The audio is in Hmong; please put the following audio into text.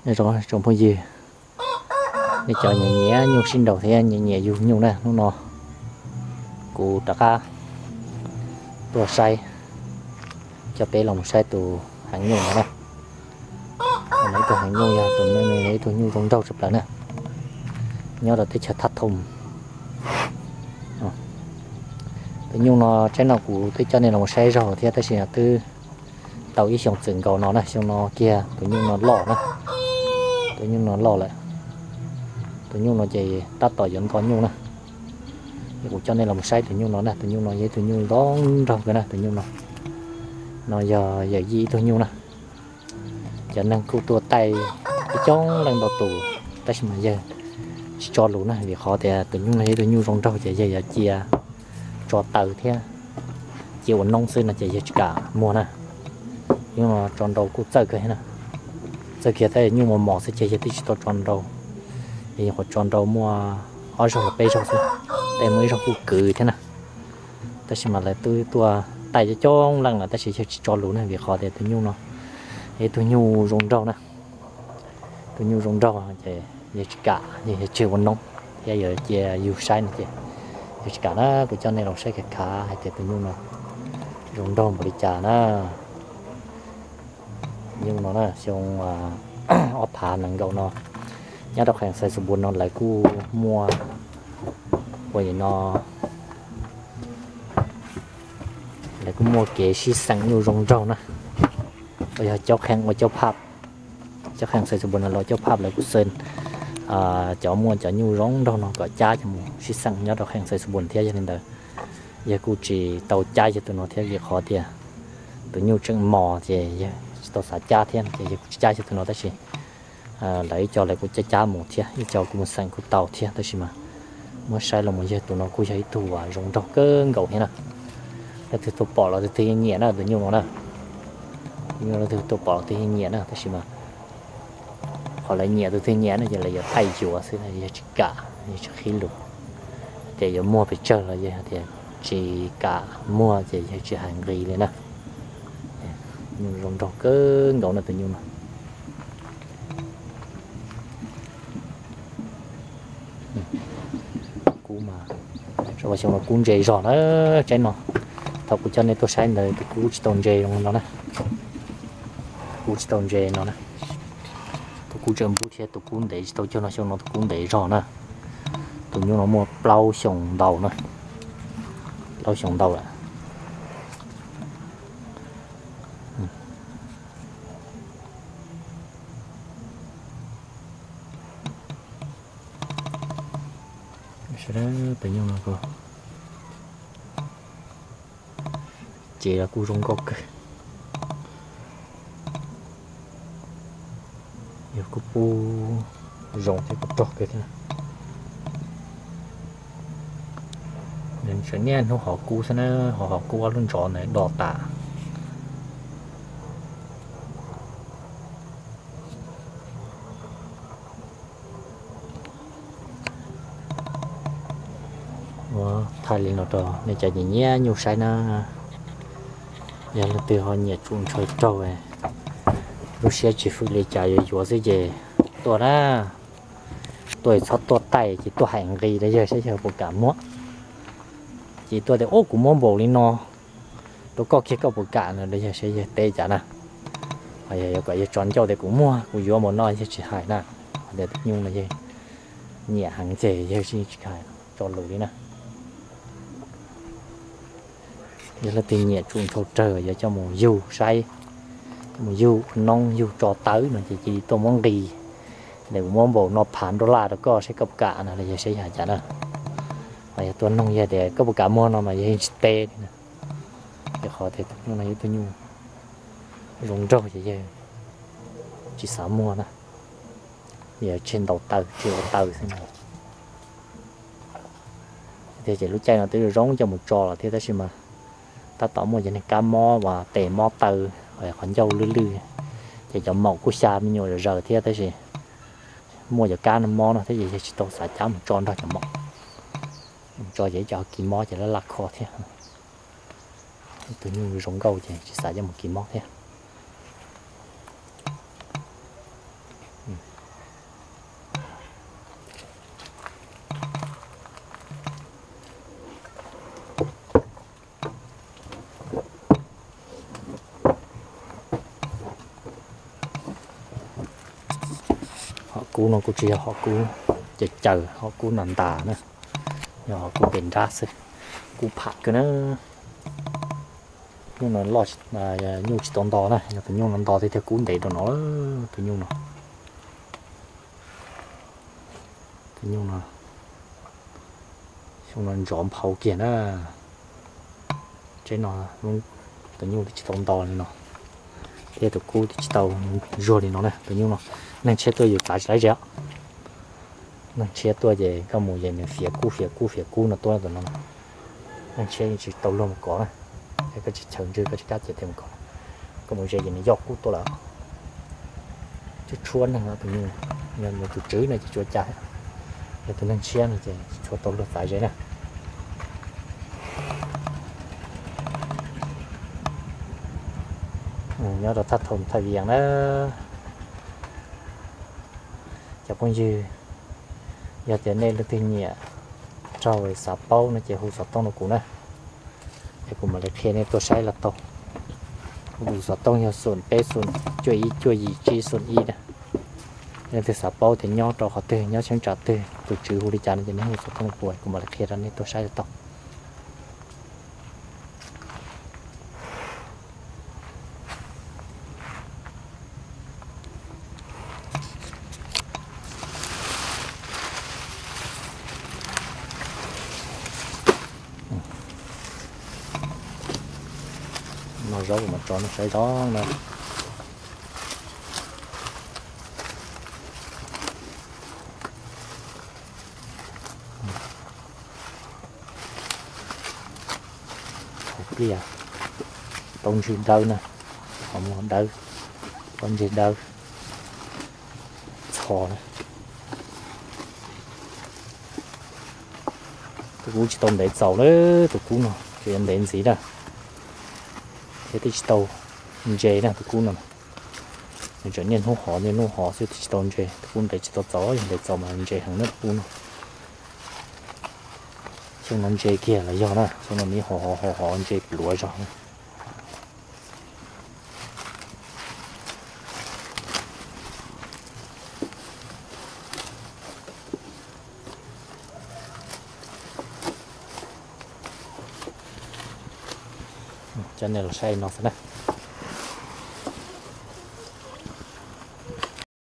Nyob zoo tsoom phooj ywg, nej cov nyiam nyiam nyuj sib nraus thiab nyiam nyiam yug nyuj na, hnub no kuv rov qab tuaj saib, coj peb los saib tus heev nyuj no na. Tus heev nyuj yog tus, ib tug nyuj zoo nraug tshaj plaws na, nyob rau teb chaws Thaj Thoo. Tus nyuj no tsaib no kuv twb coj nej los saib zaug thiab tab sis twb tau ib xyoos txwm nkaus no na, xyoo no kiag tus nyuj no loj na. Tus nyuj no loj lawm. Tus nyuj no ces tab tom yuav nto nyuj na. Kuv coj nej los saib tus nyuj no na, tus nyuj no yog ib tug nyuj zoo nraug kawg na, tus nyuj no. No yog yawm yij ib tug nyuj na. Cov neeg kuj tuaj taij ib coob leej ntau tus, tab sis mas yawg tsis tso lus na, vim qhov tias tus nyuj no yog ib tug nyuj zoo nraug ces yawg yuav cia tso taw thiab cia ua noob xwb no ces yawg tsis kam muag na. Nyuj no tso nrau kuj txawj kawg na, txawj kiag tab nyuj mos mos xwb ces yawg twb tsis tau tso nrau. Yog nyuam qhuav tso nrau muaj ob zaug los peb zaug xwb, tej muaj ib zaug kuj kwv thiab na. Tab sis mas lawv twb tuaj taij coob coob leej lawm tab sis yawg tsis tso lus na, vim qhov tias tus nyuj no yog ib tug nyuj zoo nraug na. Tus nyuj zoo nraug ces yawg tsis kam, yawg tseg ua noob thiab yuav cia yug saib no ces yawg tsis kam na. Kuv coj nej los saib khav khav hais tias tus nyuj no zoo nraug npaum li cas na. Nyuj no na, xyoo ob phav nees nkaum no nyob rau qhee Xais Xus Npuas no lawv kuj muaj, ua li no, lawv kuj muaj kev sib xeem nyuj zoo nraug na. Uas yog cov qhee ua cov phaj, cov qhee Xais Xus Npuas no los cov phaj lawv kuj xeem cov muaj cov nyuj zoo nraug no kom cab coj mus sib xeem nyob rau qhee Xais Xus Npuas thiab. Yog li ntawd yawg kuj tsis tau cab yawg tus no thiab, vim qhov tias tus nyuj tseem mos ces yawg tsis tau xav cab thiab no ces yawg kuj tsis cab yawg tus no tab sis lawv ib co lawv kuj cab cab mus thiab, ib co kuj mus xeem kuj tau thiab, tab sis mas muab saib los mus yawg tus no kuj yog ib tug uas zoo nraug kawg nkaus thiab na. Leej twg tuaj pom los leej twg nyiam na tus nyuj no na. Tus nyuj leej twg tuaj pom los leej twg nyiam na, tab sis mas qhov lawv nyiam tus twg nyiam no ces lawv yuav thaij yuav xwb, yawg tsis kam, yawg tsis qhib lus. Tias yuav muag pes tsawg los yawg tias tsis kam muag ces yawg tsis hais nqi li na. Nyuj zoo nraug kawg nkaus no tus nyuj no. Kub mas, xyoo no kub ntse zog na, tsaib no. Thaum kuv coj nej tuaj saib ntawd tus kub tsis tau ntse zoo no na. Kub tsis tau ntse no na. Tus kub tseem npub thiab tus kub ntev tsis tau cuag no, xyoo no tus kub ntev zog na. Tus nyuj no muaj plaub xyoos ntau na, plaub xyoos ntau lawm. Sawv daws, tus nyuj no ces los kuj zoo nkauj kawg, yog kuj pub zoo thiab kuj rog kawg thiab. Nws tseem niaj hnub hov kub xwb na, hov hov kub ob lub ntsos ntawd do tas. Ua thaij li no rau nej cov nyiam nyiam nyuj saib na. Yog leej twg ho nyiam tsuj ntshaw raug, lub siab tsis hwm li cas yuav yuav xwb ces tuaj na. Tuaj txhob tuaj taij ces tuaj hais nqi rau yawg saib yawg puas kam muab. Ces tuaj tias ub kuv muab npaum li no rau koj kiag koj puas kam no rau yawg saib yawg teb cas na. Ho yog yuav kom yawg tso ncauj tias kuv muag kuv yuav npaum no yawg tsis hais na. Hais tias tus nyuj no yawg nyiam heev ces yawg tsis hais tso lus li na. Yog leej twg nyiam tsuj ntshaw raug yuav coj mus yug saib, coj mus yug ua noob yug tso tawb no ces cia li tuaj muab nqi. Tias kuv muab npaum no phav dollar rau koj saib koj puas kam no los yawg saib yawg hais cas na. Ho yog tuaj noog yawg tias koj puas kam muag no mas yawg yeej tsis teb li na. Rau qhov tias tus nyuj no yog ib tug nyuj zoo nraug ces yawg tsis xav muag na. Yawg tseg ntaus taw, tseg ua taw xwb na. Tiag ces lub caij no twb zoo coj mus tso lawm thiab tab sis mas tab tom muaj cov niag kab mob uas tes mob taw, qhov ncauj lwj lwj, ces cov maum kuj xya me nyuam zom zaws thiab tab sis muaj cov kab no mob no thiab ces yawg tsis tau xav cab mus tso nrog cov maum. Mus tso ces ib co kis mob ces laj laj kho thiab. Tus nyuj zoo nkauj ces tsis xav coj mus kis mob thiab. Hom kub no kuj tsis yog hom kub caws caws, hom kub ntas ntas na, yog hom kub pem nrab xwb, kub pham kawg na. Nyuj no loj, nyuj tsis tau nto na, yog tus nyuj no nto thiaj tiag kub ntev rau no. Tus nyuj no, tus nyuj no, xyoo no ntsov nphau kiag na. Tseeb no tus nyuj twb tsis tau nto li no, thiab tus kub twb tsis tau zuag li no na. Tus nyuj no neeg tshiab tuaj yus txav tsis laib zem. Neeg tshiab tuaj ces koj mus ces nws fiav kub fiav kub fiav kub no tuaj tus no. Neeg tshiab yeej tsis tau luag mus kov na, es koj tsis chaws ntswg koj tsis kam cia tias mus kov, koj mus ze ces nws yoj kub tuaj lawm. Tshuab tshuab neeg tus nyuj, yog nws tus tswv no ces tsis ua cas, yog tus neeg tshiab no ces tsis tshua tau luag txav ze na. Nyob rau thaj Thoo Thaj Vias na. Cov phooj ywg, yog tias nej leej twg nyiam raug xav paub no ces hu xov tooj rau kuv na, es kuv mam li qhia nej tuaj saib los tau. Kuv tus xov tooj yog xoom peb xoom cuaj ib cuaj yim tsib xoom ib na. Leej twg xav paub tias nyob rau qhov twg, nyob cheeb tsam twg, tus tswv hu li cas no ces nej hu xov tooj rau kuv, kuv mam li qhia rau nej tuaj saib los tau. No zaub kuv mam tso nej saib zoo na. Hauv pliaj, tau ntswg dawb na, qhov muag dawb, tau ntswg dawb, txho na. Tus kub tsis tau ntev txaus na, tus kub no tsuas yuav ntev ntxiv na, thiab twb tsis tau ntse na tus kub no. Nws tseem niaj hnub hov niaj hnub hov xwb, twb tsis tau ntse, tus kub ntev tsis tau txaus, yog ntev txaus mas ntse heev na tus kub no. Xyoo no ntse kiag los yog na, xyoo no nws hov hov hov ntse pluav zog na. Coj nej los saib no xwb na.